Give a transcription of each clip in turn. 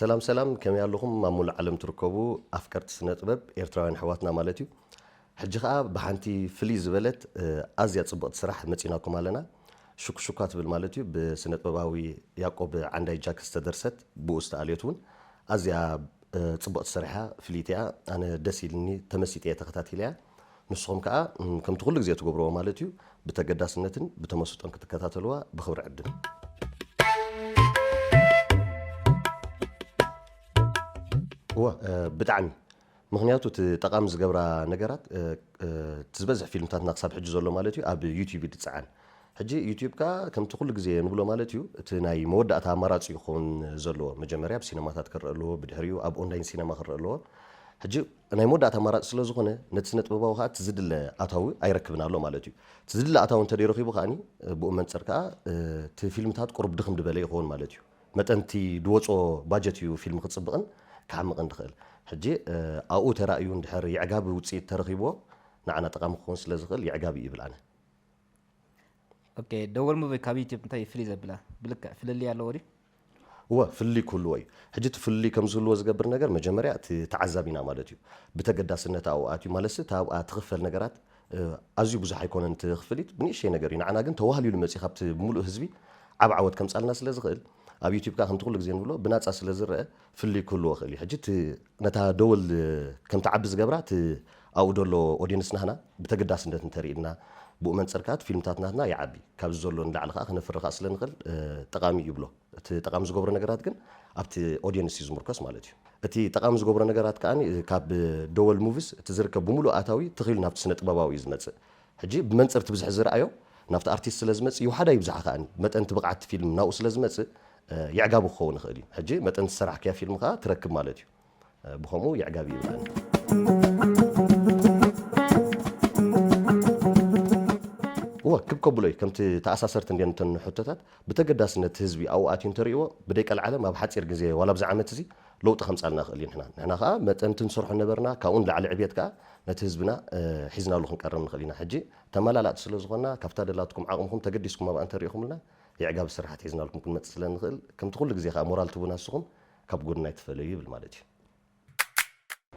ሰላም ሰላም፣ ከመይ ኣለኹም? ኣብ ሙሉእ ዓለም ትርከቡ ኣፍቀርቲ ስነ ጥበብ ኤርትራውያን ኣሕዋትና ማለት እዩ። ሕጂ ኸኣ ብሓንቲ ፍልይ ዝበለት፣ እ፣ ኣዝያ ጽብቕቲ ስራሕ መጺናኩም ኣለና። ሹክሹካ ትብል ማለት እዩ፣ ብስነ ጥበባዊ ያዕቆብ ዓንዳይ ጃክ ዝተደርሰት፣ ብኡ ዝተኣልየት እውን ኣዝያ፣ እ፣ ጽብቕቲ ስራሕ እያ፣ ፍልይቲ እያ። ኣነ ደስ ኢልኒ፣ ተመሲጠ እየ ተኸታቲለያ። ንስኹም ከኣ፣ እም፣ ከምቲ ኩሉ ግዜ ትገብርዎ ማለት እዩ፣ ብተገዳስነትን ብተመስጦን ክትከታተልዋ ብኽብሪ ዕድም። እወ፣ እ፣ ብጣዕሚ። ምኽንያቱ እቲ ጠቓሚ ዝገብራ ነገራት፣ እ፣ እ፣ እቲ ዝበዝሕ ፊልምታትና ክሳብ ሕጂ ዘሎ ማለት እዩ ኣብ ዩቲዩብ እዩ ዝጸዓን። ሕጂ ዩቲዩብ ከኣ ከምቲ ኩሉ ግዜ ንብሎ ማለት እዩ፣ እቲ ናይ መወዳእታ ኣማራጺ እዩ ክኸውን ዘለዎ። መጀመርያ ኣብ ሲነማታት ክረአ ኣለዎ፣ ብድሕሪኡ ኣብ ኦንላይን ሲነማ ክረአ ኣለዎ። ሕጂ ናይ መወዳእታ ኣማራጺ ስለ ዝኾነ፣ ነቲ ስነ ጥበባዊ ከኣ እቲ ዝድለ ኣታዊ ኣይረክብን ኣሎ ማለት እዩ። እቲ ዝድለ ኣታዊ እንተ ደይረኺቡ ከኣኒ፣ ብኡ መንጽር ከኣ፣ እ፣ እቲ ፊልምታት ቁሩብ ድኽም ዝበለ ይኸውን ማለት እዩ። መጠን እቲ ዝወጾ ባጀት እዩ ፊልም ክጽብቕን ክዓምቕን ዝኽእል። ሕጂ፣ እ፣ ኣብኡ ተራእዩ እንድሕር የዕጋቢ ውጽኢት ተረኺብዎ፣ ንዓና ጠቓሚ ክኸውን ስለ ዝኽእል የዕጋቢ እዩ ይብል ኣነ። ኦኬ፣ ደወል ሙቪ ካብ ዩቲዩብ እንታይ ፍልይ ዘብላ? ብልክዕ ፍልልይ ኣለዎ ድዩ? እወ፣ ፍልልይ ክህልዎ እዩ። ሕጂ እቲ ፍልልይ ከም ዝህልዎ ዝገብር ነገር መጀመርያ እቲ ተዓዛቢና ማለት እዩ። ብተገዳስነት ኣብኡ ኣትዩ ማለትሲ እታ ኣብኣ ትኽፈል ነገራት፣ እ፣ ኣዝዩ ብዙሕ ኣይኮነን እቲ ክፍሊት፣ ብንእሽተይ ነገር እዩ። ንዓና ግን ተዋህሊሉ መጺኡ ካብቲ ምሉእ ህዝቢ ዓብ ዓወት ከምጻልና ስለ ዝኽእል፣ ኣብ ዩቲዩብ ከኣ ከምቲ ኩሉ ግዜ ንብሎ ብናጻ ስለ ዝረአ ፍልልይ ክህልዎ ይኽእል እዩ። ሕጂ እቲ ነታ ደወል፣ እ፣ ከም ትዓቢ ዝገብራ እቲ ኣብኡ ዘሎ ኦድየንስ ናህና ብተገዳስነት እንተርኢልና፣ ብኡ መንጸር ከኣ እቲ ፊልምታት ናትና ይዓቢ። ካብዚ ዘሎ ንላዕሊ ከኣ ክነፍሪ ከኣ ስለ ንኽእል፣ እ፣ ጠቓሚ እዩ ይብሎ። እቲ ጠቓሚ ዝገብሮ ነገራት ግን ኣብቲ ኦድየንስ እዩ ዝምርኮስ ማለት እዩ። እቲ ጠቓሚ ዝገብሮ ነገራት ከኣ ካብ ደወል ሙቪስ እቲ ዝርከብ ብምሉእ ኣታዊ ተኺሉ ናብቲ ስነ ጥበባዊ እዩ ዝመጽእ። ሕጂ ብመንጽር እቲ ብዝሒ ዝረኣዮ ናብቲ ኣርቲስት ስለ ዝመጽእ ይውሓዳ ይብዝሓ ከኣ መጠን እቲ ብቕዓት ፊልም ናብኡ ስለ ዝመጽእ፣ እ፣ የዕጋቢ ክኸውን ይኽእል እዩ። ሕጂ መጠን ዝሰራሕክያ ፊልም ከኣ ትረክብ ማለት እዩ። እ፣ ብኸምኡ የዕጋቢ ይብልኣኒ። እወ፣ ክብ ከብሎ እዩ። ከምቲ ተኣሳሰርቲ እንድየን እተን ሕቶታት፣ ብተገዳስነት ህዝቢ ኣብኡ ኣትዩ እንተርእይዎ፣ ብደይ ቀልዓለም ኣብ ሓጺር ግዜ፣ ዋላ ኣብዚ ዓመት እዚ ለውጢ ከምጻልና ይኽእል እዩ። ንሕና፣ ንሕና ከኣ መጠን እቲ ንሰርሖ ነበርና፣ ካብኡ ንላዕሊ ዕብየት ከኣ ነቲ ህዝብና፣ እ፣ ሒዝናሉ ክንቀርብ ንኽእል ኢና። ሕጂ ተመላላእቲ ስለ ዝኾንና፣ ካብታ ደላትኩም ዓቕምኹም ተገዲስኩም ኣብኣ እንተሪኢኹምልና፣ የዕጋቢ ስራሓት ሒዝናልኩም ክንመጽእ ስለ ንኽእል፣ ከምቲ ኩሉ ግዜ ከኣ ሞራል ትህቡና ንስኹም፣ ካብ ጎድና ኣይትፈለዩ ይብል ማለት እዩ።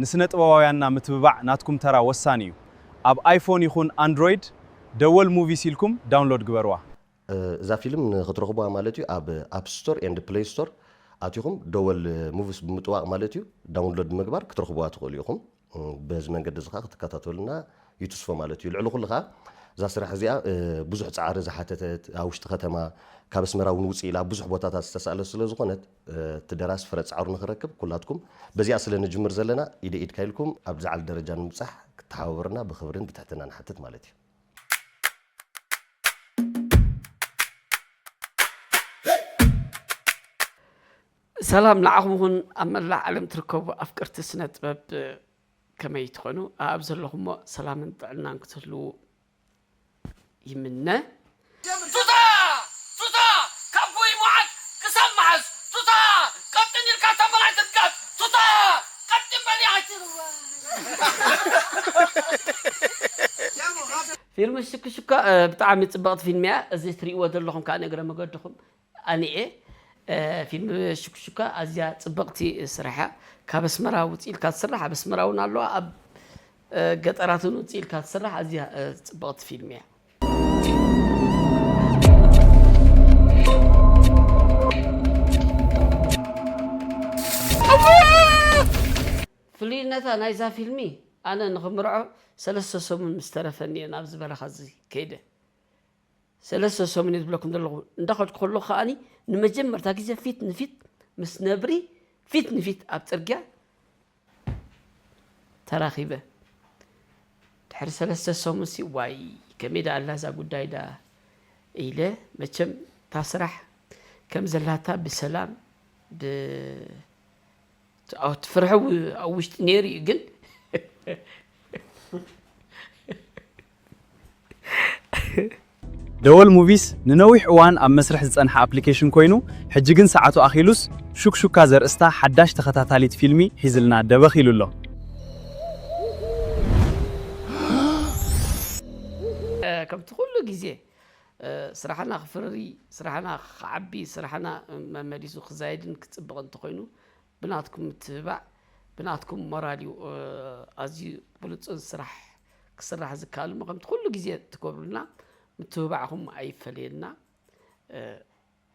ንስነ ጥበባውያንና ምትብባዕ ናትኩም ተራ ወሳኒ እዩ። ኣብ ኣይፎን ይኹን ኣንድሮይድ ደወል ሙቪስ ኢልኩም ዳውንሎድ ግበርዋ። እ፣ እዛ ፊልም ንክትረኽቡዋ ማለት እዩ ኣብ ኣፕ ስቶር ኤንድ ፕሌይ ስቶር ኣቲኹም ደወል ሙቪስ ብምጥዋቕ ማለት እዩ ዳውንሎድ ብምግባር ክትረኽቡዋ ትኽእሉ ኢኹም። እ፣ በዚ መንገዲ እዚ ኸዓ ክትከታተሉና ይትስፎ ማለት እዩ። ልዕሊ ኩሉ ኸዓ እዛ ስራሕ እዚኣ፣ እ፣ ብዙሕ ጻዕሪ ዝሓተተት፣ ኣብ ውሽጢ ከተማ፣ ካብ ኣስመራ እውን ውፅእ ኢላ ኣብ ብዙሕ ቦታታት ዝተሳእለት ስለ ዝኾነት፣ እ፣ እቲ ደራሲ ፍረ ጻዕሩ ንኽረክብ ኩላትኩም በዚኣ ስለ ንጅምር ዘለና ኢደ ኢድካ ኢልኩም ኣብዚ ዝዓሊ ደረጃ ንምብጻሕ ክትተሓባበሩና ብኽብርን ብትሕትናን ንሓትት ማለት እዩ። ሰላም ንዓኹም ይኹን ኣብ መላእ ዓለም ትርከቡ ኣፍቀርቲ ስነ ጥበብ ከመይ ትኾኑ? ኣብ ዘለኹሞ ሰላምን ጥዕናን ክትህልዉ ይምነ። ቱታ! ቱታ! ካብ ጉይ መዓት ክሳብ መዓስ? ቱታ! ቀጥን ኢልካ እታ መላእ ትርጋጥ! ቱታ! ቀጥን በሊ ኣቲ! ፊልም ሽክሹካ እ፣ ብጣዕሚ ጽብቕቲ ፊልም እያ። እዚ ትርእይዎ ዘለኹም ከዓ ንእግረ መገድኹም ኣኒኤ እ፣ ፊልም ሽክሹካ ኣዝያ ጽብቕቲ ስራሕ እያ። ካብ ኣስመራ ውጽእ ኢልካ ትስራሕ፣ ኣብ ኣስመራ እውን ኣለዋ፣ ኣብ እ፣ ገጠራት እውን ውጽእ ኢልካ ትስራሕ ኣዝያ እ፣ ጽብቕቲ ፊልም እያ። ፍልይነታ ናይዛ ፊልሚ ኣነ ንኽምርዖ ሰለስተ ሰሙን ምስ ተረፈኒ እየ ናብዚ በረኻ እዚ ከይደ። ሰለስተ ሰሙን እየ ዝብለኩም ዘለኹ። እንዳኸድኩ ከለኹ ከኣኒ ንመጀመርታ ግዜ ፊት ንፊት ምስ ነብሪ ፊት ንፊት ኣብ ጽርግያ ተራኺበ። ድሕሪ ሰለስተ ሰሙንሲ ዋይ ከመይ ደኣ ኣላ እዛ ጉዳይ ደኣ ኢለ መቸም እታ ስራሕ ከም ዘላታ ብሰላም ብ እቲ ፍርሒ ኣብ ውሽጢ ነይሩ እዩ ግን ደወል ሙቪስ ንነዊሕ እዋን ኣብ መስርሕ ዝጸንሐ ኣፕሊኬሽን ኮይኑ፣ ሕጂ ግን ሰዓቱ ኣኺሉስ ሹክሹካ ዘርእስታ ሓዳሽ ተኸታታሊት ፊልሚ ሒዝልና ደበኽ ኢሉ ኣሎ። ከምቲ ኩሉ ግዜ ስራሕና ክፍሪ፣ ስራሕና ክዓቢ፣ ስራሕና መመሊሱ ክዛየድን ክጽብቕ እንተኾይኑ ብናትኩም ምትብባዕ፣ ብናትኩም ሞራል እዩ፣ እ፣ ኣዝዩ ብሉጽን ስራሕ ክስራሕ ዝከኣል እሞ፣ ከምቲ ኩሉ ግዜ ትገብሩልና፣ ምትብባዕኹም ኣይፈለየና። እ፣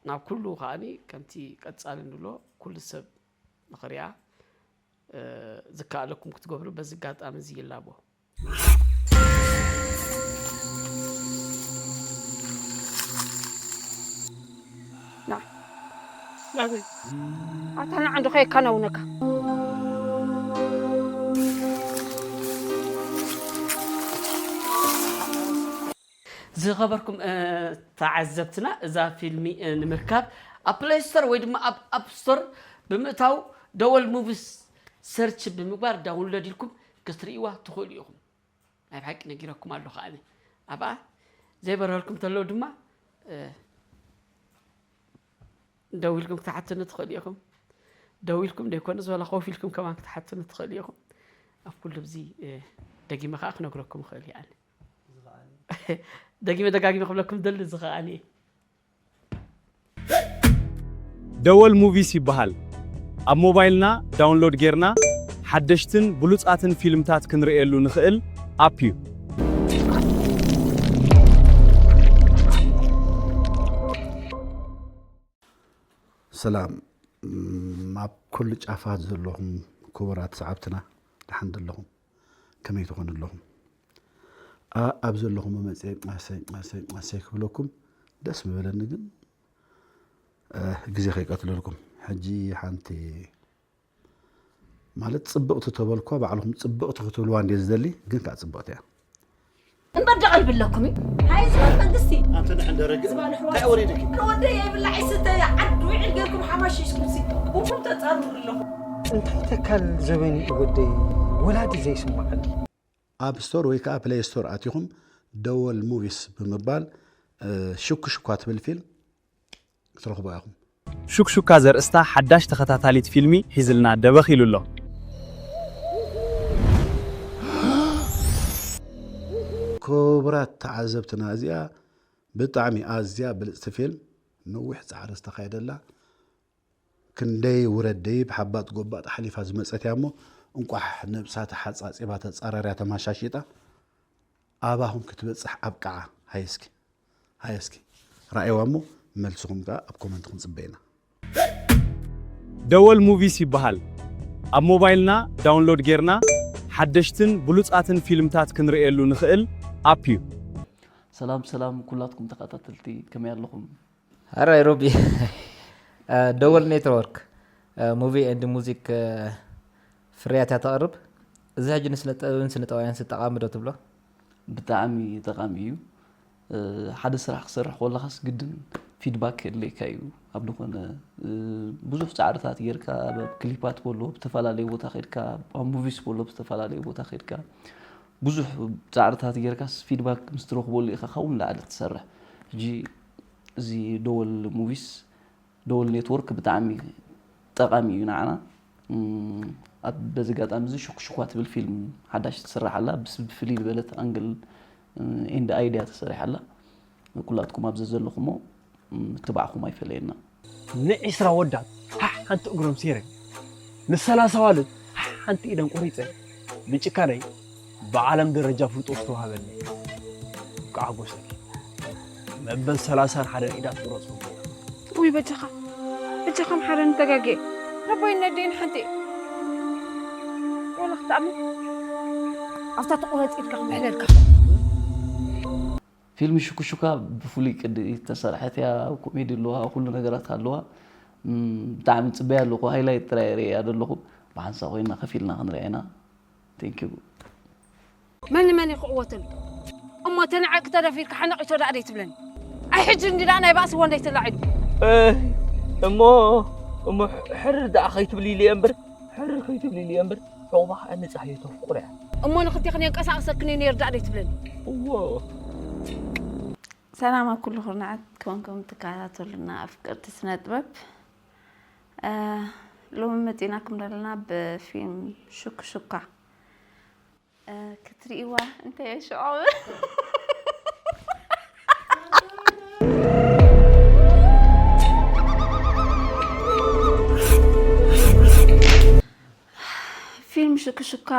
ናብ ኩሉ ከኣኒ ከምቲ ቀጻሊ ንብሎ፣ ኩሉ ሰብ ንኽሪኣ፣ እ፣ ዝከኣለኩም ክትገብሩ በዚ ኣጋጣሚ እዚ ይላቦ። ና። ናበይ? ኣታ ንዓ እንዶ ከየካናውነካ። ዝኸበርኩም፣ እ፣ ተዓዘብትና፣ እዛ ፊልሚ፣ እ፣ ንምርካብ ኣብ ፕለይ ስቶር ወይ ድማ ኣብ ኣፕ ስቶር ብምእታው ደወል ሙቪስ ሰርች ብምግባር ዳውንሎድ ኢልኩም ክትርእይዋ ትኽእሉ ኢኹም። ናይ ብሓቂ ነጊረኩም ኣለኹ ኣነ። ኣብኣ ዘይበረልኩም ተለዉ ድማ፣ እ፣ ደው ኢልኩም ክትሓቱኒ ትኽእሉ ኢኹም። ደው ኢልኩም ደይኮነስ ዋላ ኮፍ ኢልኩም ከማን ክትሓቱኒ ትኽእሉ ኢኹም። ኣብ ኩሉ እዚ፣ እ፣ ደጊመ ከኣ ክነግረኩም እኽእል እየ ኣነ። ደጊመ ደጋጊመ ክብለኩም ደሊ እዚ ከኣ ኣነ እየ። ደወል ሙቪስ ይበሃል። ኣብ ሞባይልና ዳውንሎድ ጌርና ሓደሽትን ብሉጻትን ፊልምታት ክንርእየሉ ንኽእል ኣፕ እዩ። ሰላም፣ ም፣ ኣብ ኩሉ ጫፋት ዘለኹም ክቡራት ሰዓብትና፣ ደሓን ዘለኹም? ከመይ ትኾኑ ኣለኹም? ኣ-፣ ኣብ ዘለኹም መፅየ፣ ኣሰይ፣ ኣሰይ፣ ኣሰይ ክብለኩም ደስ ምበለኒ፣ ግን፣ እ፣ ግዜ ከይቀትለልኩም። ሕጂ ሓንቲ፣ ማለት፣ ፅብቕቲ ተበልኳ፣ ባዕልኹም ፅብቕቲ ክትብልዋ እንድየ ዝደሊ፣ ግን ከዓ ፅብቕቲ እያ። እምበር ደቐልቢ ኣለኩም እዩ። ሃይ ዝበል መንግስቲ። ኣንተ ንሕን ደረገ ዝበል ኣሕዋት። እንታይ ወሪድኪ? ወደይ ይብላዕ ይስተ ዓዲ ውዕል ጌርኩም ሓማሺሽኩም ሲ ቡኹም ተጻርሩ ኣለኹም። እንታይ ተካል ዘበን እዩ ወደይ ወላዲ ዘይስምዓሉ። ኣብ ስቶር ወይ ከዓ ፕሌይ ስቶር ኣቲኹም ደወል ሙቪስ ብምባል፣ እ፣ ሽኩ ሽኳ ትብል ፊልም ክትረኽቡ ኢኹም። ሹክሹካ ዘርእስታ ሓዳሽ ተኸታታሊት ፊልሚ ሒዝልና ደበኽ ኢሉ ኣሎ። ክቡራት ተዓዘብትና፣ እዚኣ ብጣዕሚ ኣዝያ ብልጽቲ ፊልም፣ ነዊሕ ጻዕሪ ዝተኻየደላ፣ ክንደይ ውረድ ደይብ ሓባጥ ጎባጥ ሓሊፋ ዝመጸት እያ እሞ፣ እንቋሕ ነብሳ ተሓጻጺባ ተጻራርያ ተማሻሺጣ ኣባኹም ክትበጽሕ ኣብቅዓ። ሃየ እስኪ፣ ሃየ እስኪ ረኣይዋ እሞ፣ መልስኹም ከኣ ኣብ ኮመንት ክንጽበ ኢና። ደወል ሙቪስ ይበሃል። ኣብ ሞባይልና ዳውንሎድ ጌርና ሓደሽትን ብሉጻትን ፊልምታት ክንርእየሉ ንኽእል ኣፕ እዩ። ሰላም ሰላም ኩላትኩም ተኸታተልቲ ከመይ ኣለኹም? ሕራይ ሮቢ። ደወል ኔትወርክ ሙቪ ኤንድ ሙዚክ ፍርያት እያ ተቕርብ። እዚ ሕጂ ንስነ ጥበብን ስነ ጥበባውያን ጠቓሚ ዶ ትብሎ? ብጣዕሚ ጠቓሚ እዩ። ሓደ ስራሕ ክሰርሕ ከለኻስ ግድን ፊድባክ የድልየካ እዩ። ኣብ ዝኾነ ብዙሕ ፃዕርታት ጌርካ ክሊፓት በሎ ብዝተፈላለየ ቦታ ከድካ ኣብ ሙቪስ በሎ ብዝተፈላለየ ቦታ ከድካ ብዙሕ ፃዕርታት ጌርካስ ፊድባክ ምስ ትረኽበሉ ኢኻ ካብኡ ንላዕሊ ትሰርሕ። ሕጂ እዚ ደወል ሙቪስ ደወል ኔትወርክ ብጣዕሚ ጠቓሚ እዩ ንዓና። ኣብ በዚ ኣጋጣሚ እዚ ሽኩሽኳ ትብል ፊልም ሓዳሽ ትስራሕ ኣላ። ብፍልይ ዝበለት ኣንግል ኤንድ ኣይድያ ተሰሪሓ ኣላ። ኩላትኩም ኣብ ዘዘለኹሞ ምትባዕኹም ኣይፈለየና። ንዒስራ ወዳት ሓሕ ሓንቲ እግሮም ሲረ፣ ንሰላሳ ዋልድ ሓሕ ሓንቲ ኢደን ቆሪፀ፣ ብጭካነይ ብዓለም ደረጃ ፍልጦ ዝተዋሃበኒ። እንቋዕ ሓጎሰኪ። መበል ሰላሳን ሓደን ኢዳት ቁረፁ። ውይ በጃኻ በጃኻ ምሓረኒ ተጋግየ ረቦይ ነደይን ሓንቲ ዋላ ክትኣምን ኣብታ ተቆረፂ ኢድካ ክምሕለልካ ፊልም ሽኩሽኳ ብፍሉይ ቅዲ ዝተሰርሐት እያ። ኮሜዲ ኣለዋ፣ ኩሉ ነገራት ኣለዋ። ብጣዕሚ ፅበያ ኣለኹ። ሃይላይት ጥራይ ርእያ ዘለኹ። ብሓንሳ ኮይና ከፊልና ክንሪኣ ኢና። ቴንኪዩ። መን ንመን እዩ ክዕወተሉ? እሞ ተንዓቂ ተደፊርካ ሓነቒቶ ደኣ ደይትብለኒ። ኣይ ሕጂ እንዲ ደኣ ናይ ባእሲ ወንደይ ተላዒሉ። እሞ እሞ ሕር ደኣ ከይትብሊ ኢለ እምበር ሕር ከይትብሊ ኢለ እምበር ዑቕባ ከዓ ንፃህዮ ተፍቁር እያ። እሞ ንክልቴኽን የንቀሳቕሰክን እዩ ነይሩ ደኣ ደይትብለኒ። እዎ። ሰላም ኣብ ኩሉ ኩርናዓት ኮንኩም ትከታተሉና ኣፍቀርቲ ስነ ጥበብ። ሎሚ መፂናኩም ዘለና ብፊልም ሹክሹካ ክትርእይዋ እንተ የሽዖ ሽክሽካ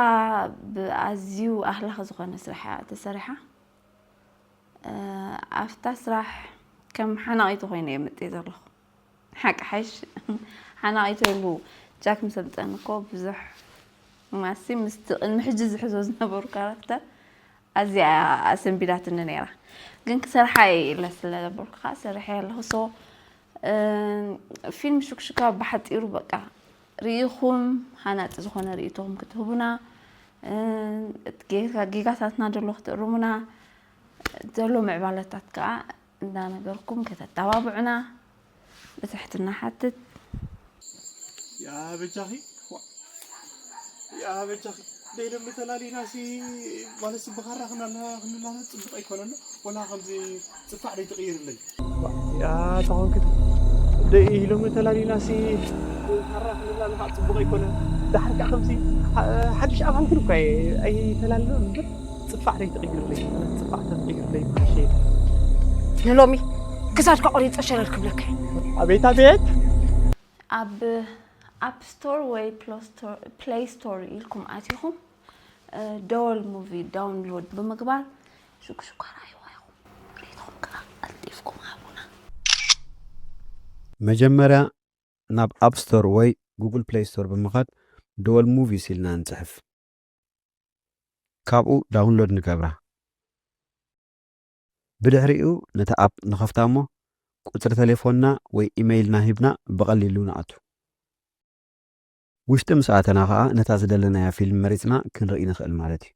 ብኣዝዩ ኣህላኺ ዝኾነ ስራሕ እያ ተሰሪሓ። ኣብታ ስራሕ ከም ሓናቒቱ ኮይነ እየ መፅእ ዘለኹ። ሓቂ ሓይሽ ሓናቒቱ ኢሉ ጃክ ምስ ኣምፀኒ እኮ ብዙሕ ማሲ ምስቲ ቅድሚ ሕጂ ዝሕዞ ዝነበሩ ካራክተር ኣዝያ ኣሰንቢዳትኒ ነይራ። ግን ክሰርሓ እየ ኢለ ስለ ዘበልኩ ከዓ ሰሪሐ ኣለኹ። ሶ ፊልም ሽክሽካ ብሓፂሩ በቃ ርኢኹም ሃናፂ ዝኾነ ርእይቶኹም ክትህቡና፣ ጌጋታትና ደሎ ክትእርሙና፣ ዘሎ ምዕባለታት ከዓ እንዳነገርኩም ከተተባብዑና ብትሕትና ሓትት። ያ በጃኺ ዋ፣ ያ በጃኺ ደይለም ተላሊና ሲ ማለት ብኻራ ክንላለ ክንላለ ጽቡቕ ኣይኮነን። ወላ ከምዚ ጽፋዕ ደይ ትቕይርለይ። ያ ታኾንክት ደይ ኢሎም ተላሊና ሲ ብኻራ ክንላለ ከዓ ጽቡቕ ኣይኮነን። ዳሕር ከዓ ከምዚ ሓ- ሓድሽ ኣባል ግን እኳ ኣይተላልኖ እምበር ጽፋዕ ደይ ትቕይርለይ። ጽፋዕ ተትቕይርለይ ምሓሸ። ንሎሚ ክሳድካ ቆሪፀ ሸለል ክብለካ እየ። ኣቤት ኣቤት። ኣብ ኣፕ ስቶር ወይ ፕሌይ ስቶር ኢልኩም ኣቲኹም ደወል ሙቪ ዳውንሎድ ብምግባር ሽኩሽኳ ረኣይዋ ኢኹም። ሬትኹም ከዓ ቀልጢፍኩም ሃቡና። መጀመርያ ናብ ኣፕ ስቶር ወይ ጉግል ፕሌይ ስቶር ብምኻድ ደወል ሙቪስ ኢልና ንፅሕፍ። ካብኡ ዳውንሎድ ንገብራ። ብድሕሪኡ ነታ ኣፕ ንኸፍታ እሞ ቁፅሪ ተሌፎንና ወይ ኢመይልና ሂብና ብቐሊሉ ንኣቱ። ውሽጢ ምስ ኣተና ኸዓ ነታ ዝደለናያ ፊልም መሪፅና ክንርኢ ንኽእል ማለት እዩ።